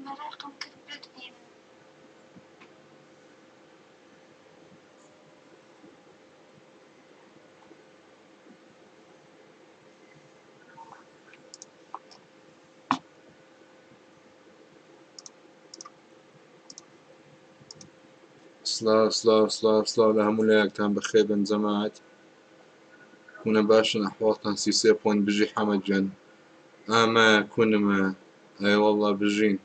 مەراقم کرد بتبینم. سڵاو سڵاو سڵاو سڵاو لە هەموو لایەکتان بەخێر بن جەماعەت کونە باشن ئەحواڵتان 33 point بژی حەمە گیان ئامە کونمە ئەی والله بژین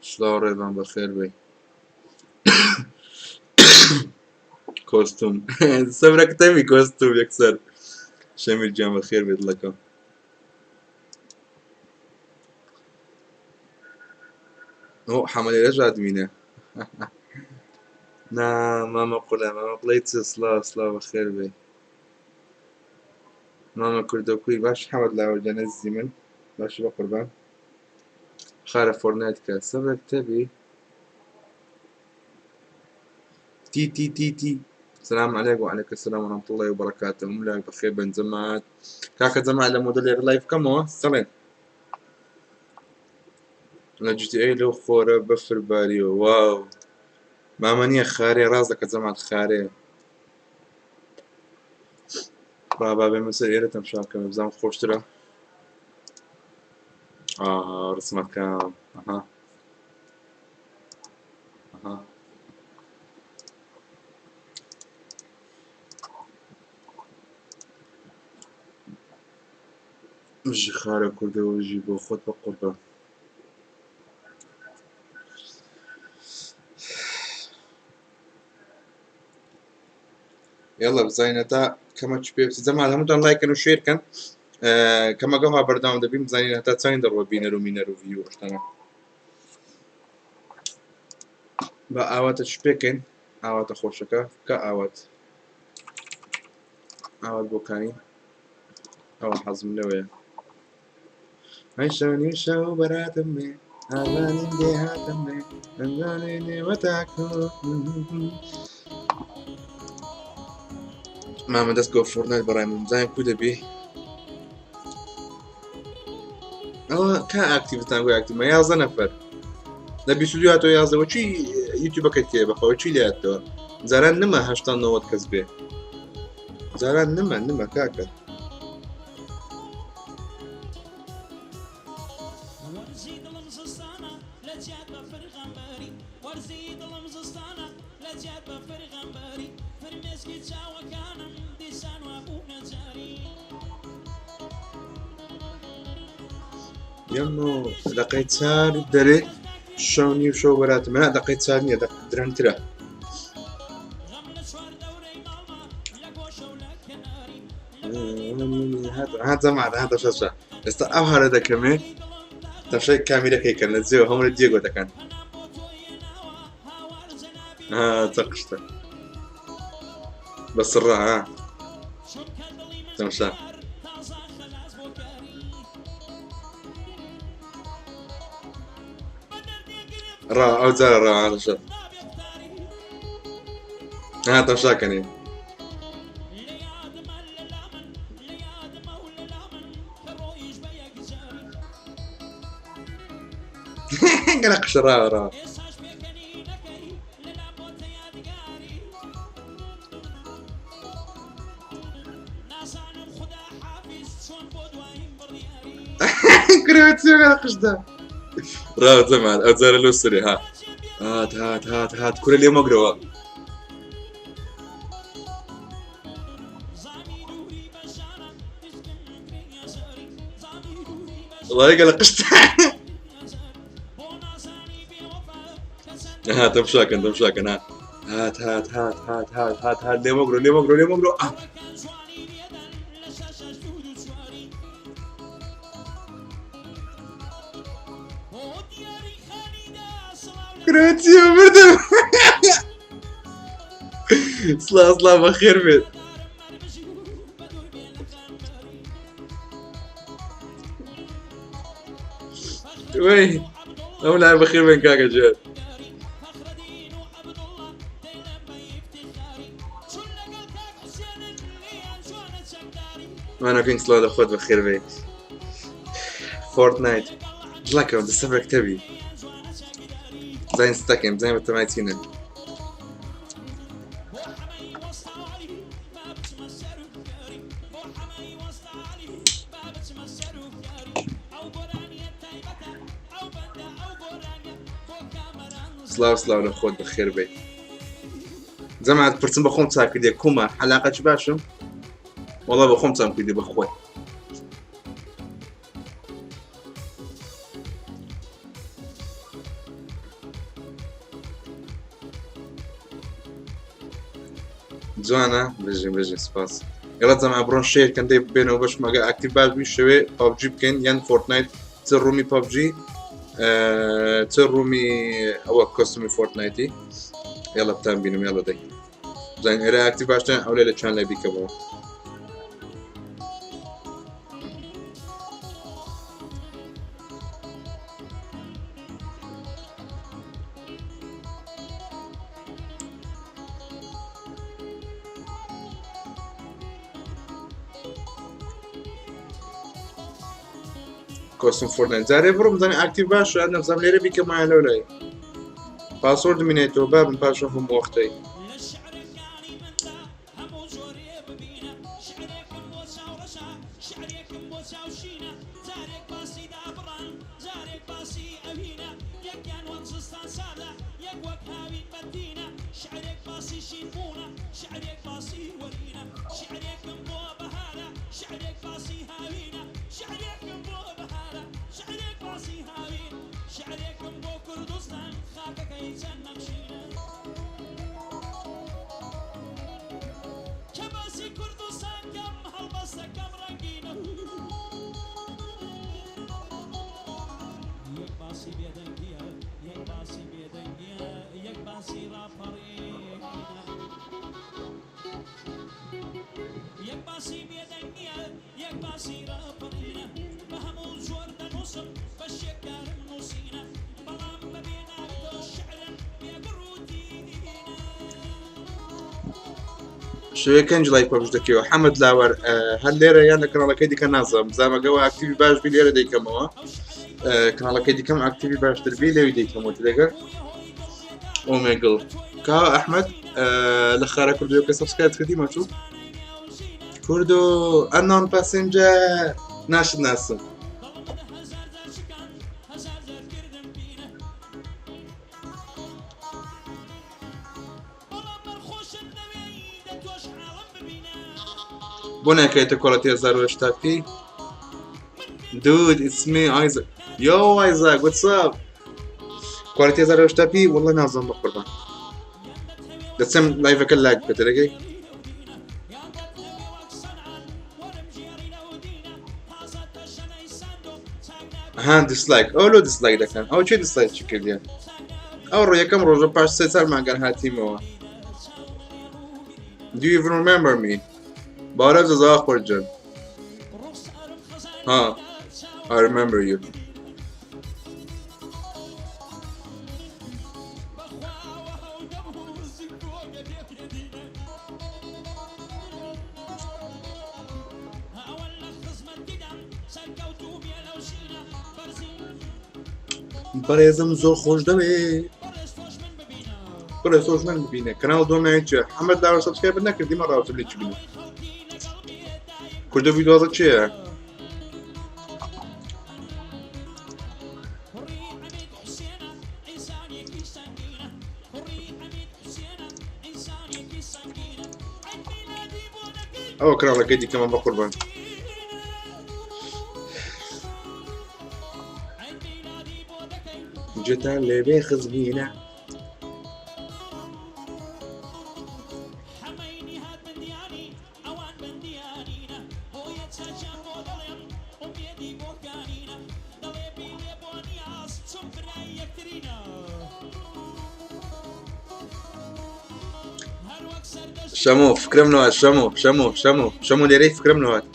سڵاو ڕێبان بەخێر بێ کۆستوم سەبرە کتەبی کۆستوم یەکسەر شەمیر گیان بەخێر بێت دڵەکەم ئەو حەمە لێرە ژادمینە نا مامە قولە مامە قولەی چ سڵاو سڵاو بەخێر بێ مامە کوردە کوی باش حەمەد لاوە گیان ئەزیزی من باشی بە قوربان خارە فۆرنایت کە سەبرە کتەبی تی تی تی تی سلام عليكم وعليكم السلام ورحمة الله وبركاته ملاك بخير بن جماعات کاکە جەماعەت لە مۆدێلێک live بکەمەوە سڵێن لە GTA لەو خۆرە بەفر باریوە wow مامە نییە خارێ ڕاست دەکە جەماعەت خارێ بابا بێمە سەر ئێرە تەمشاکەم بزانم خۆشترە ئاها ڕسمەکەم ئەها ئەها ژی خارە کوردەوە ژی بۆ خۆت بە قوربان. يلا بزانین هەتا کەمە چ پێ جەماعەت هەمووتان لایکن و share کەن کەمەگە ها بەردەوام دەبین بزانین هەتا چەند دەڕوە بینەر و مینەر و view شتانە بە ئاواتە چ پێکەین ئاواتە خۆشەکە کە ئاوات ئاوات بۆکانی ئەوە حەزم لەوەیە ئەی شەو بەراتم بێ ئازانیم دێ هاتم بێ ئەنجانێ نێوە تاکۆ مامە دەست گۆ فۆرنایت بەڕای من بزانین کو دەبی ئەوە کا ئاکتیڤتان گۆ ئاکتیڤ 11 نەفەر لە 22 هاتەوە 11 چی یوتیوبەکەت تێ بەخەوە چی لاتەوە جاران نما 80 90 کەس بێ جاران نما نما کاکە یەمۆ دقەی چار دەرێ شەو نیو شەو بەراتم نا دقەی چار نییە درەنگترە هات زەمان هاتە شەشە ئێستا ئەو هارە دەکەمێ تەشەی کامیرەکەی کەن لە جێوە هەموو دیێگۆ دەکەن چەقشتە بەسڕە ها تەمشا ڕا ئەو جارە ڕا هاتەشە ها تەمشاکەنێ گەلە قشە ڕاوە ڕاوە قشدا ڕاوە جەمال ئەو جارە لەو سەرێ ها هات هات هات هات کورە لێ مەگرەوە والله قال قشت ها تمشاكن تمشاكن ها هات هات هات هات هات هات هات ليه مقرو ليه مقرو ليه مقرو آه. كروتي مردم سلا سلا بخير بيت وی ئەو لای بەخێر بێن کاکە جێت مانەکەین سڵاو لە خۆت بەخێر بێت فۆرتنایت دڵەکەم دەستە بەکتەبی. بزانین ستەکەین بزانین بە تەمای چینە. سلااو سلااو لە خۆت بەخێر بێ جەماعەت پرسم بە خۆم چاک کردێ کومە حەلاقە چ باشم وەڵا بە خۆم چام کردی بە خۆی جوانە بژین بژین سپاس ئێڵە جەما بڕۆن شێر کەن دەی بێنەوە بەش مەگە ئەکتیڤ باش بی شەوێ پبجی بکەین یان فۆرتنایت چ ڕوومی پبجی چ ڕوومی ئەوە کۆستمی فۆرتنایتی ئێڵە بتان بینم ئێڵە دەی بزانین ئێرە ئەکتیڤ باشتر ئەولێ لە چیان لە بیکەمەوە. کۆستم فۆرتنایت جارێ بڕۆم بزانین ئاکتیڤ باشە نەبزانم لێرە بیکەمایە لەو لای پاسۆرد منێتەوە بابم پاشە هەموو وەختەی. شەوێ کەنج لای پەبش دەکەوە حەمد لاوەر هەر لێرە یان لە کەناڵەکەی دیکە نازانم زامەگەەوە ئاکتیوی باش بی لێرە دەیکەمەوە کەناڵەکەی دیکەم ئاکتیوی باشتر بی لەوی دەیکەمەوە لەگەر ئۆمێگڵ کا ئەحمد لە خارە کوردیەکە سبسکرایب کردی مەچوو کوردۆ ئەنۆن پاسنجە ناشت ناسم. بۆ ناکەیتە کۆڵەتی 1080 پی؟ Dude, it's me, Isaac. Yo, Isaac, what's up? کوالیتی 1080 پی والله نازم بە قوربان. دەچم لایڤەکە لاگ بکەتە لەگەی. ها دیسلایک ئەو لۆ دیسلایک دەکەن ئەو چێ دیسلایک چی کردیان ئەو ڕۆ یەکەم ڕۆژە پاش سێ چار مانگەر هاتیمەوە. Do you even remember me? باوەڕ جزا خۆرجن. ها I remember you. بەڕێزم زۆر خۆش دەوێ بڕێ سۆش من ببینە کەناڵ دۆم ناوی چیە حەمەد لاوە سبسکرایب نەکردی مە ڕاوتم لێ چ بینی کوردە ڤیدیۆزە چییە؟ ئەوە کراڵەکەی دیکەمە بە قوربان. جێتان لێبێ خزمینە. شەمۆ فکرم نەوات شەمۆ شەمۆ شەمۆ شەمۆ لێرەی فکرم نەوات.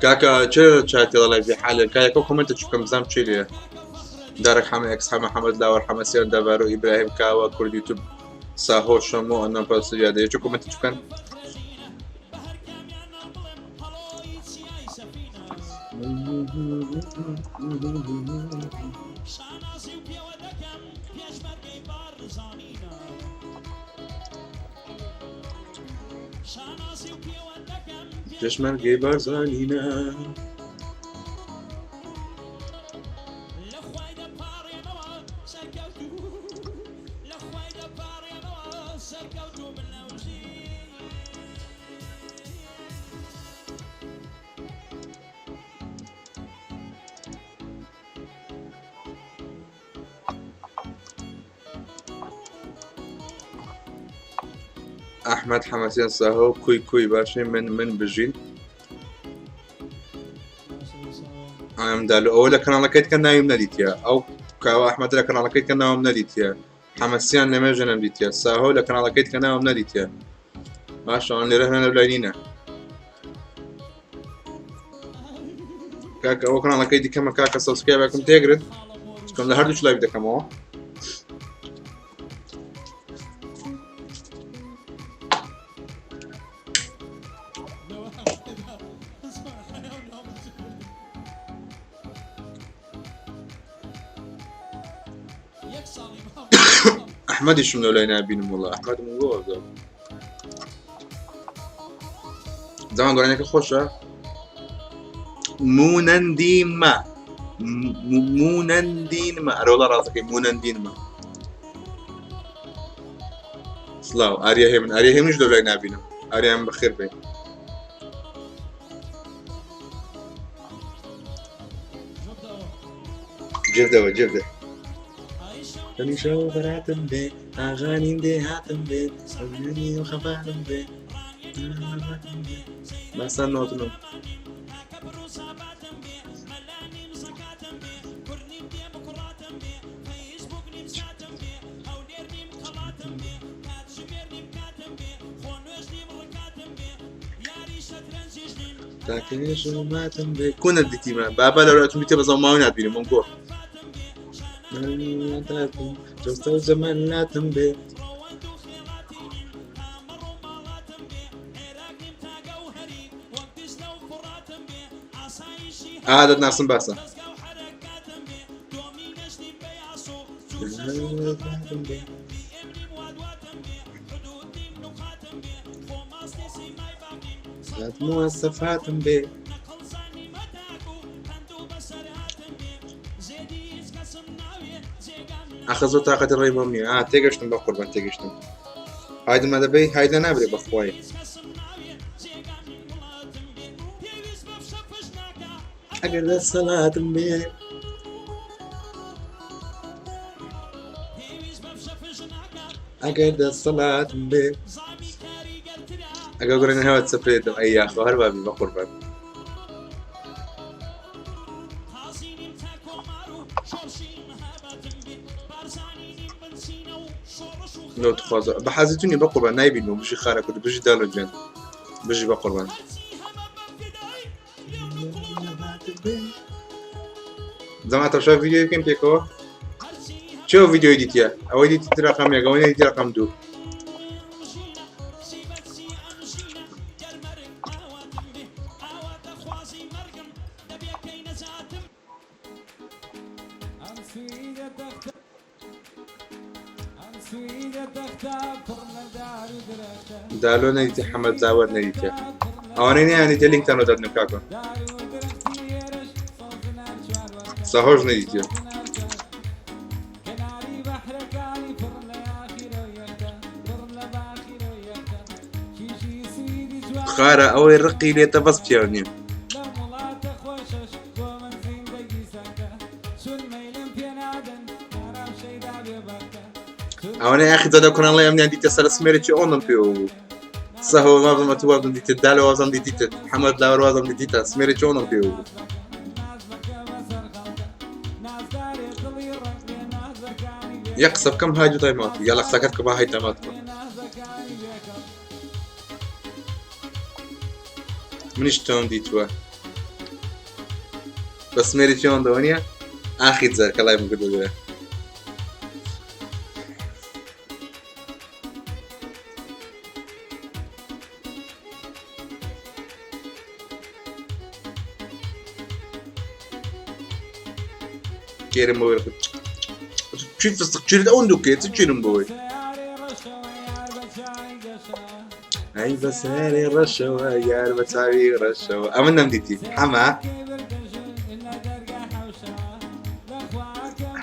کاکە چێ چاتێڵە لای حالێ کایەکە کۆمنتە چ بکەم بزانم چی لێ. دارک حەمە ئێکس حەمە حەمەد لاوەر حەمە سیان دەڤارۆ ئیبراهیم کاوە کورد یوتوب ساهۆ شەمۆ ئەنەم پەس یادە یەکێ کۆمێنتی بکەن. پێشمەرگەی بارزانینە. ئەحمەد حەمەسێن ساهۆ کوی کوی باشی من من بژین ئەم دالو ئەوە لە کەناڵەکەیت کە ناویم نەدیتە ئەو کاوە ئەحمەد لە کەناڵەکەیت کە ناوم نەدیتە حەمەسیان لەمێژە نەمدیتە ساهۆ لە کەناڵەکەیت کە ناوم نەدیتە باشە ئەوان لێرە هەنە لای نینە کاکە ئەوە کەناڵەکەی دیکەمە کاکە subscribe ەکەم تێگرن چکەم لە هەردوو live دەکەمەوە. ئەحمەدیشم لەو لای نابینم وڵا ئەحمەدم بۆ زمان گۆرانیەکە خۆشە مونەندیمە مونەندینمە ئەرۆڵە ڕاستەکەی مونەندینمە سلااو ئاریا هێمن ئاریا هێمنیش لەو لای نابینم ئاریان بەخێر بێ. جێدەوە جێدە تەنیشەوە بەراتم بێ ئاغانیم دێ هاتم بێ ئەویانی و خەفاتم بێ باسان نۆتنم. کۆنە دیتیمە بابا لە راتم بیتە بەزەڵ ماوە نابینم من گۆ زەمان بێ. ئا دەتناسم باسە. مواسەفاتم بێ. ئەخە زۆر تاقەتی ڕێی بۆم نییە. ئا تێگەشتم بە قوربان تێگەشتم. هایدمە دەبەی هایدە نابرێ بەخوای. ئەگەر دەسەڵاتم بێ. ئەگەر دەسەڵاتم بێ. ئەگەر گوڕێن هەوە چەپێتم ئەی یاخۆ هەر بابی بە قوربان. لەو تخوازە بە حەزیتونی بە قوربان نایبینم بژی خارە کورد بژی دالۆ گیان بژی بە قوربان. زەما تەماشا ڤیدیۆی بکەین پێکەوە چێ ڤیدیۆی دیتە ئەوەی دیتی رقم یەک ئەوەی نەدیتی رقم دوو. دالۆ نەریتە حەمەد لاوەر نەریتە ئەوانەی نیانیتە لینکتان لۆ دادنم کاکە ساهۆش نەریتە. خارە ئەوەی ڕقی لێتە بەس پیاو نییە. ئەوانەی ئاخی دەدە کۆناڵی ئەمنیان دیتە سەر سمێرێکی ئۆنم پێوە بوو سەهۆ وازم ئەتو وازم دیتە دالە وازم دیتیتە حەمەد لاوەر وازم دیتیتە سمێرێکی ئۆنم پێوە بوو. یەک قسە بکەم های دوو تایمات یاڵە قسەکەت کە با های تامات بکەم. منیش تۆم دیتووە بە سمێرێکی ئەوەندەوە نییە؟ ئاخی جار کە لایڤم کردووە لێرە. کێرم بۆ چی فستق چیرت ئەوەندو کێ چ کێرم بۆی ئەی بە سەرێ ڕەشەوە یار بە چاوی ڕەشەوە ئەمە نەمدیتی حەمە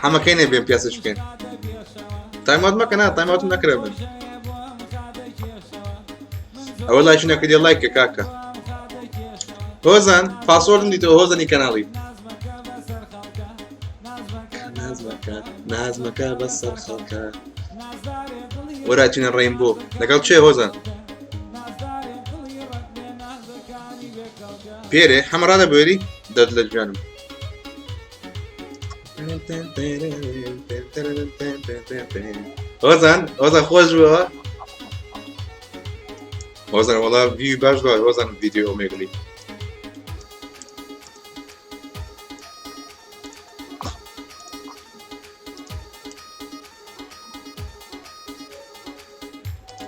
حەمە کەی نەبێن پیاسەش بکەین تایمات مەکە نا تایماتم نەکرا من ئەوە لایکی نەکردی لایکە کاکە هۆزان پاسۆردم دیتەوە هۆزانی کەناڵی نازمەکە نازمەکە بەسەر خەڵکە وەرا چینە ڕێین بۆ لەگەڵ چێ هۆزان پێرێ حەمە ڕادەبوێری دەرد لە گیانم هۆزان هۆزان خۆش بووە هۆزان وەڵا ڤیوی باش دوای هۆزان ڤیدیۆ ئۆمێگلی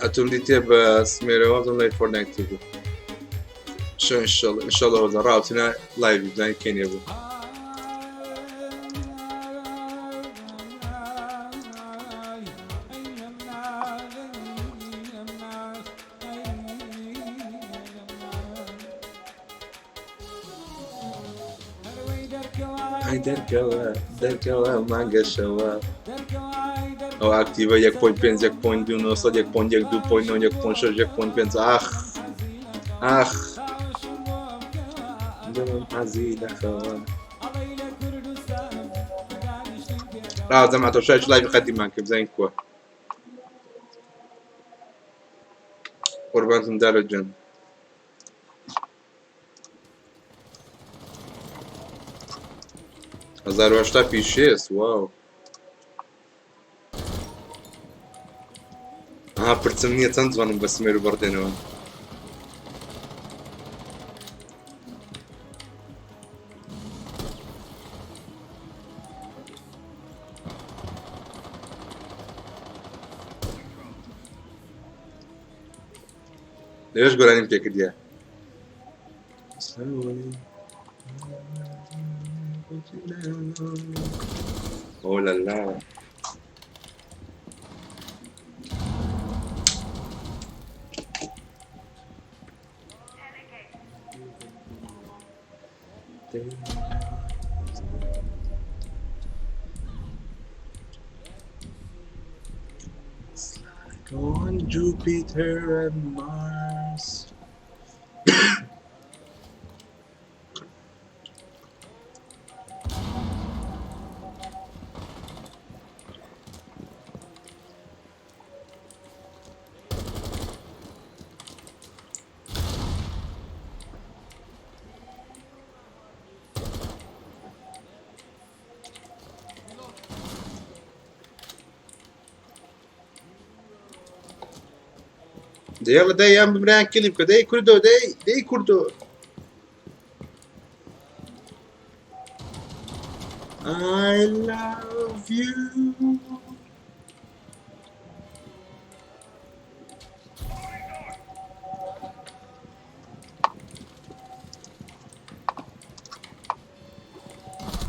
ئەتوم دیتێ بە سمێرەوە دڵ لای فۆرنایت بوو شو ان شاء الله هۆزان ڕاوتنا لایڤ بزانین کێنێ بوو ئای دەرکەوە دەرکەوە مانگەشەوە ئەو ئاکتیڤە 1.5 1.2 900 1.1 2.9 1.6 1.5 ئاخ ئاخ دڵم حەزی لەخەوە ڕاو جەماعەتەوە شایش لایڤی قەدیمان کرد بزانین کووە قوربانتم دارە گیان 1080 پی شێست واو ها پرچم نییە چەند جوانم بە سمێر و بەڕدێنەوە لەوێش گۆرانیم پێکردە Oh la la. It's like on Jupiter and Mars. دەی یاڵە دەی یان بمران کلی بکە دەی کوردۆ دەی دەی کوردۆ I love you.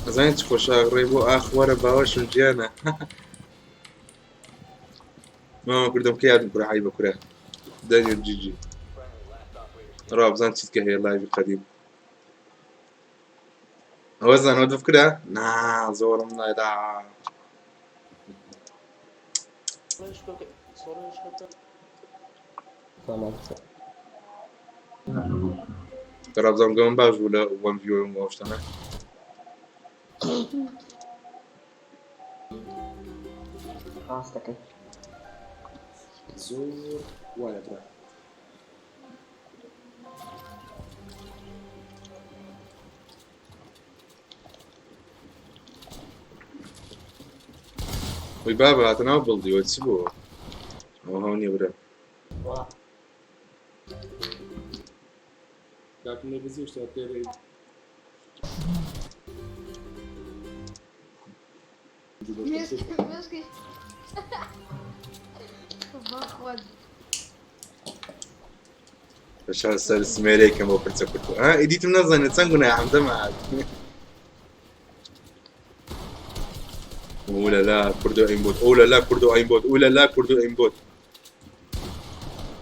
ئەزانی چ خۆشە ڕێ بۆ ئاخ وەرە باوەشم گیانە مامە کوردم کە یادم کورە عیبە کورە دەنیل جیجی ڕابزان چیت کە هەیە لایڤی قەدیم ئەوە زانەوە دەفکرە نا زۆرم نایدا ترابزان گەم باش بوو لە وەن ڤیۆم ئەو شتانە ڕاست دەکەی. زۆر وایە برا. وی بابە هاتە ناو بڵدیوە چی بوو ئەوە هەو نییە برا. وا. کاکم لێ بزی شتا پێرەی. مێشکی بەخوا. بەشار سەر سمێرێکم بۆ پرچە کوردۆ ها ئیدیتم نەزانێت چەند گوناحم جەماعەت. اوه لا لا كردو aimbot، اوه لا لا كردو aimbot، اوه لا لا كردو aimbot.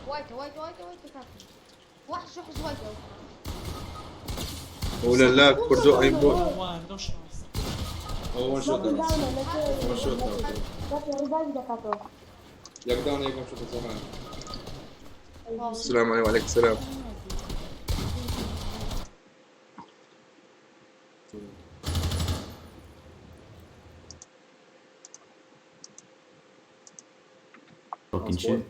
وايت وايت وايت وايت كافي. وحش وحش وايت. اوه لا لا كردو aimbot. One, no chance. ئەو one shot one shot. دەکاتەوە. یەک down یەک one shot جەماعەت. السلام عليكم. وعليكم السلام. Fucking shit.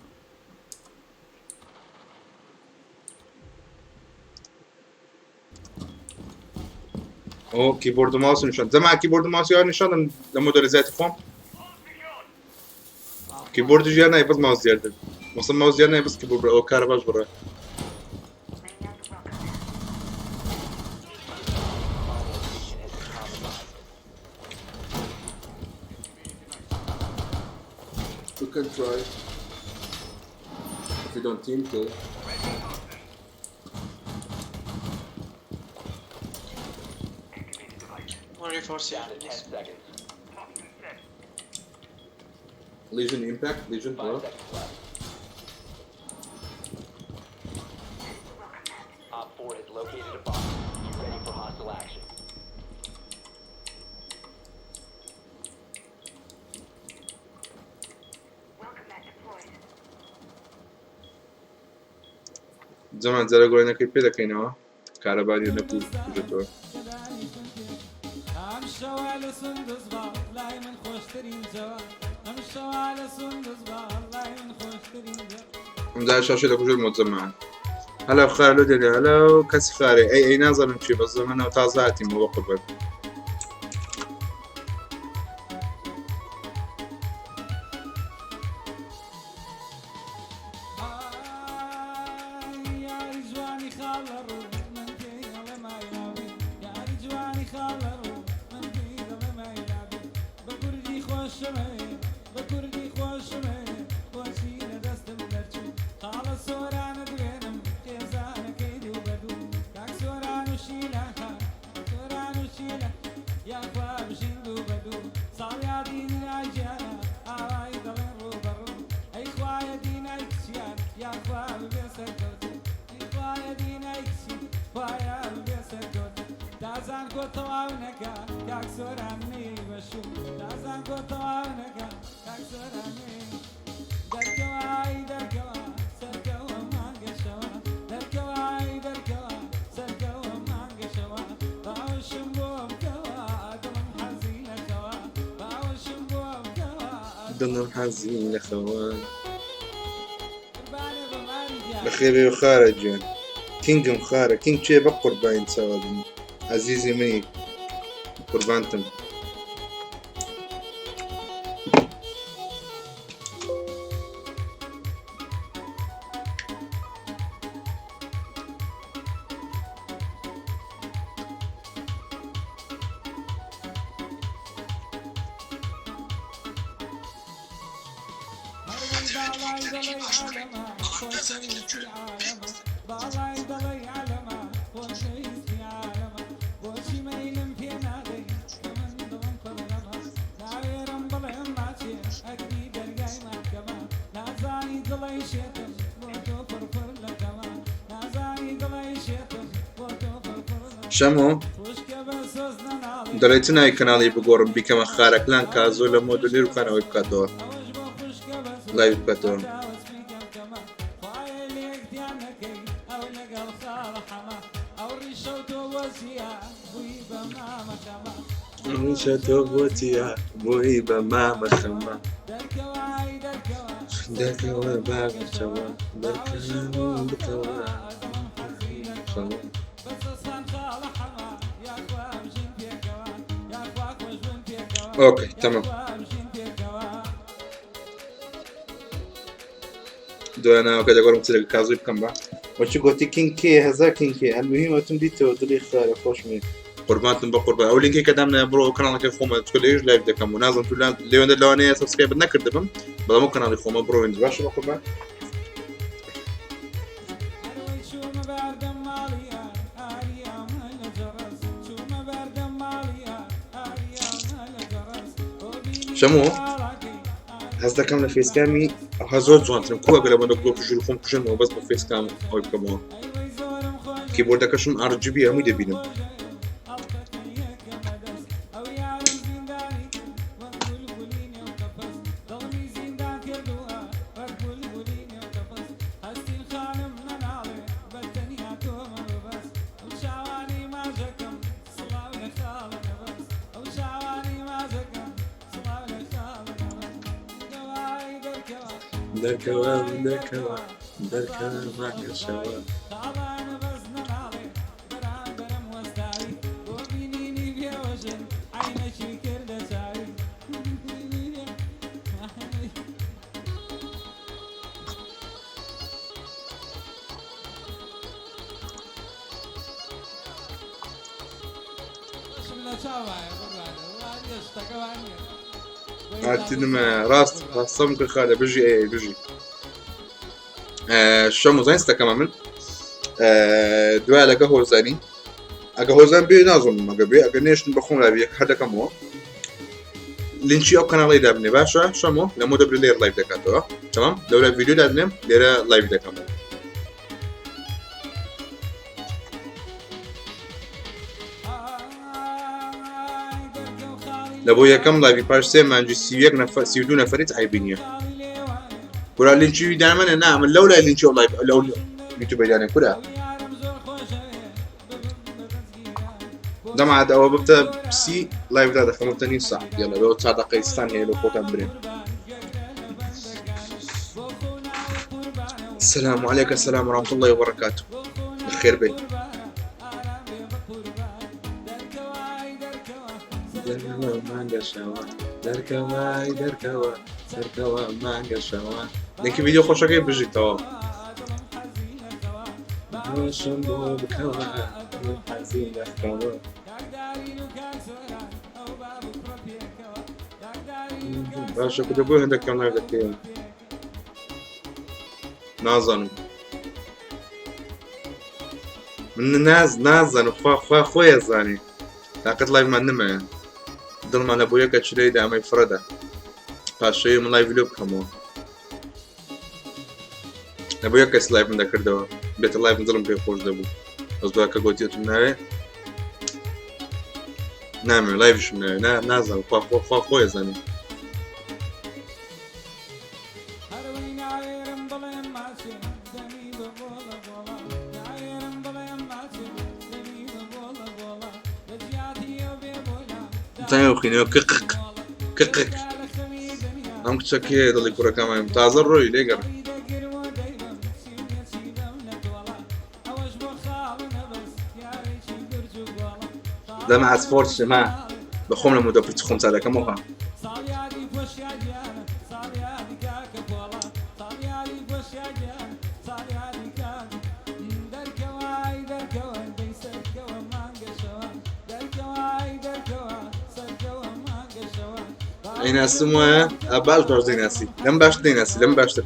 ئەو کیبۆرد و ماوس نیشان جەماعەت، کیبۆرد و ماوس یار نیشاندم لە مۆدەلیزاتی خۆم. کیبۆرد ژیان نای بەس ماوس دیار دەن مەسەن ماوس دیار نای بەس کیبۆرد بڕە. ئەو کارە باش بڕە. Location has been compromised. You can try if you don't team kill. One reinforce Down to 10 seconds. Lesion impact, Lesion 5 bro. seconds left. OpFor has located a bomb. Be ready for hostile action. زەمان جارە گۆڕینەکەی پێ دەکەینەوە کارەباری نەبوو بژێتەوە. ئەم شەوە لە سندس با لای من خۆشترین جەوە، ئەم شەوە لە سندس با لای من خۆشترین جەوە. ئەم جارە شاشە دەکوژێت مۆجەماعەت. هەلا خارلو دێنێ هەلا کەسی خارێ ئەی ئەی نازانم چی بەس زەمەنەوە تازە هاتیمەوە بە قوربان. ئای یاری جوانی خاڵە ڕوو من پێی دەڵێم ئایلاوی، یاری جوانی خاڵە ڕوو من پێی دەڵێم ئایلاوی، بە کوردی خۆشمەوێ، بە کوردی خۆشمەوێ، بۆچی لە دەستم دەرچوو؟ خاڵە سۆرانە دوێنم خێزانەکەی دوو بە دوو، کاک سۆران و شیلە، سۆران و شیلە، یاخوا بژین دوو بە دوو، ساڵیادی دینای گیانە ئاوای دەڵێن ڕوو بە ڕوو، ئەی خوایە دینای کچیان یاخوا ببێ سەرکەوتن، ئەی خوایە دینای کچی خوایە ببێ سەرکەوتن، تازان کۆ تەواو نەکا کاک سۆران نەی بەشوو، تازان کۆ تەواو نەکا کاک سۆران نەی دەرکەوای دەرکەوە سەرکەوە مانگەشەوە، دەرکەوای دەرکەوە سەرکەوە مانگەشەوە، باوەشم بۆ بکەوە دڵم حەزینەکەوە، باوەشم بۆ بکەوە دڵم حەزی لە خەوە. قوربانێ بە ماری گیان. بەخێربێ و خارە گیان کینگم خارە کینگ چێ بە قوربانی چاوە بم عەزیزی منی قوربانتم. هەروەی باڵای دەڵێی عالەمە خۆشەویستی عالەمە، باڵای دەڵێی عالەمە خۆشەویستی عالەمە، بۆچی مەیلم پێ نادەی کە من دڵم پڕ غەمە، ناوێرم بڵێم ماچێ ئەگری دەرگای مەحکەمە، نازانی دڵی شێتم بۆ تۆ پڕپڕ لە غەمە، نازانی دڵی شێتم بۆ تۆ پڕپڕ لە شەمۆ خوشکە بە سۆز نەناڵێ. دەڵێ چ ناوی کەناڵی بگۆڕم بیکەمە خارەکلان کازۆ لە مۆدلێر بکانەوەی بکاتەوە ئەوەش بۆ خوشکە بە سۆز live بکاتەوە. هەتا وەسفی کەم کەمە، خوایە لێکتیان نەکەی ئەو لەگەڵ خاڵە حەمە، ئەو ڕیشە و تۆ بۆچیە بووی بە مامە خەمە، ڕیشە تۆ بۆچیە بووی بە مامە خەمە، دەرکەوای دەرکەوە دەرکەوە باغەچەوە دەرکەوە بکەوە دڵم حەزینەکەوە، بەسەسان خاڵە حەمە، یاخوا بژین پێکەوە، یاخوا خۆش بن پێکەوە، okay تەمام. یاخوا بژین پێکەوە. دوای ناوەکە دەگۆڕم چ لەگە کازۆی بکەم بە وەچی گۆتی کینگ کێ هەزار کینگ کێ ئەلمهم وتم دیتەوە دڵی خارە خۆشمێ. قوربانتم بە قوربان ئەو لینکێک کە دامنا بڕۆ ئەو کەناڵەکەی خۆمە چکە لێش live دەکەم و نازم تو لێوەندە لەوانەیە subscribe ت نەکردبم بەڵام ئەو کەناڵی خۆمە بڕۆین باشە بە قوربان. شەمۆ هەست دەکەم لە facecam ی ئەوها زۆر جوانترم کووە گەلە بەندە گڵۆپی ژوور خۆم کوژێنەوە بەس بە facecam ئەوەی بکەمەوە keyboard ەکەشم RGB هەمووی دەبینم. دەرکەوە دەرکەوە دەرکەوە مانگەشەوە. ڕاست ڕاستەم کرد خالە بژی ئەی بژی شەم و زانست دەکەمە من دوای لەگە هۆزانی ئەگە هۆزان بێ نازم ئەگە بێ ئەگە نێشتن بەخۆم لاوی یەک هەر دەکەمەوە لینکی ئەو کەناڵی دابنێ باشە شەمۆ لەمە دەبرێ لێر live دەکاتەوە تەمام لەورا ڤیدیۆ دادنێم لێرە live دەکەمەوە. لە بۆ یەکەم live ی پاش سێ مانجی 31 نەفەر 32 نەفەریت عیبی نییە. کورا لینکی دامەنە نا من لەو لای لینکی ئەو live لەو یوتیوبەی دانێ کورا دەمعات ئەوە ببتە سی live دا دەخەم ببتە نیو ساعت یاڵا لەوە چار دەقەی ستان هەیە لە خۆتان برێن. السلام عليك السلام ورحمة الله وبركاته بخير بي. دەرکەوە مانگەشەوە دەرکەوە دەرکەوە دەرکەوە مانگەشەوە لینکی ڤیدیۆ خۆشەکەی بژیتەوە باشم بۆ بکەوە حەزینەکەوە. باشە کورە بۆ هەندێک کەم live دەکەین نازانم من ناز نازانم خوا خوا خۆی زانی تاقەت live مان نمایە دڵمان لە بۆ یەکە چلەی دامەی فڕەدا پاشەیە من live لۆ بکەمەوە لە بۆ یەک کەس live م دەکردەوە بێتە live م دڵم پێ خۆش دەبوو بەس دوای کە گۆتیەتم ناوێ نامێ live شم ناوێ نازانم خوا خوا خوا خۆی زانی. تەنیا بخینەوە کقق کقق ئەم کچە کێ دڵی کوڕەکەمان تازە ڕۆی لێگەڕ. دەمە ئەسپۆرت شما بە خۆم لە مودە پرچ خۆم چا دەکەمەوە. ئەیناسم وایە باش باش دەیناسی لەم باش دەیناسی لەم باشتر.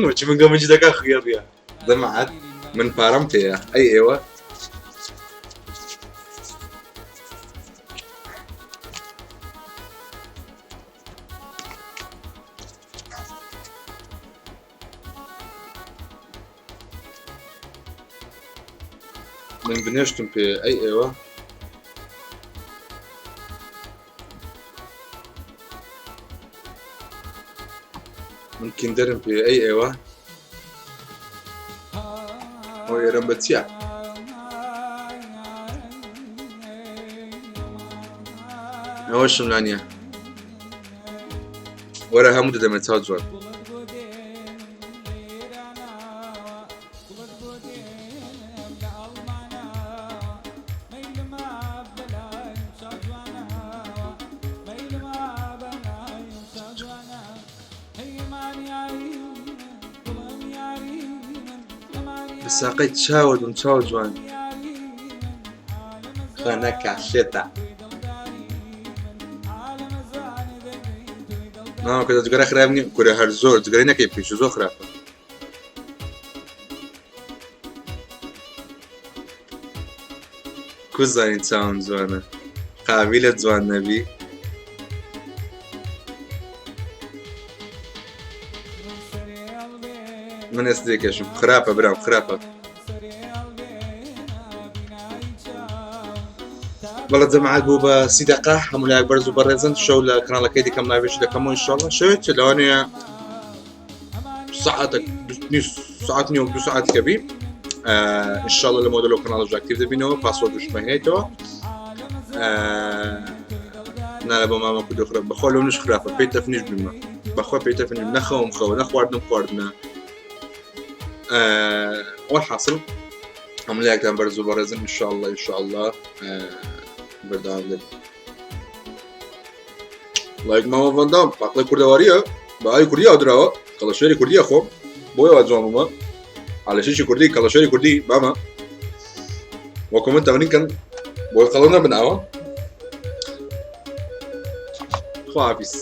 وچی من گەمەجی دەکا خوێڕیە دەمعات من پارەم پێیە ئەی ئێوە من بنێشتم پێ ئەی ئێوە من کیندەرم پێ ئەی ئێوە ئەو ئێرەم بە چییە؟ ئەوەشم لا نییە وەرە هەموو دەدەمێ چاو جوان. بە ساقەی چاوت بم چاو جوان. خانەکە شێتە. مامە کە جگەرە خراپ نییە کورە هەر زۆر جگەرە نەکەی پێش زۆر خراپە. کو زانین چاوم جوانە قابیلە جوان نەبی. من ئێستا دێکێشم خراپە برام خراپە. بەڵێ جەماعەت بوو بە 30 دقە هەموو لایەک بەرز و بەڕێزن شەو لە کەناڵەکەی دیکەم لاوێش دەکەمەوە ئینشاڵڵا شەوێت چ لەوانەیە ساعتێک ساعت نیە و دو ساعت کە بی ئینشاڵڵا لە مۆدەل و کەناڵش active دەبینەوە password شمەهێنیتەوە نالە بۆ مامە کوردی خراپ بەخوا لەو نش خراپە پێی تەفنیش بمە بەخوا پێی تەفنیش نەخەوم خەوە نەخواردنم خواردنە والحاصل هەموو لایەکتان بەرز و بەڕێزن ئینشاءاللە ئینشاءاللە بەردەوام دەبین. ڵایک مامە ڤەندام پاقلەی کوردەواریە بە ئاوی کوردی ئاودراوە کەڵەشێری کوردیە خۆم بۆیە وا جوان بوومە عالەشێکی کوردی کەڵەشێری کوردی مامە وەکو من تەمرین کەن بۆی قەڵەو نەبن ئاوە خواحافیز.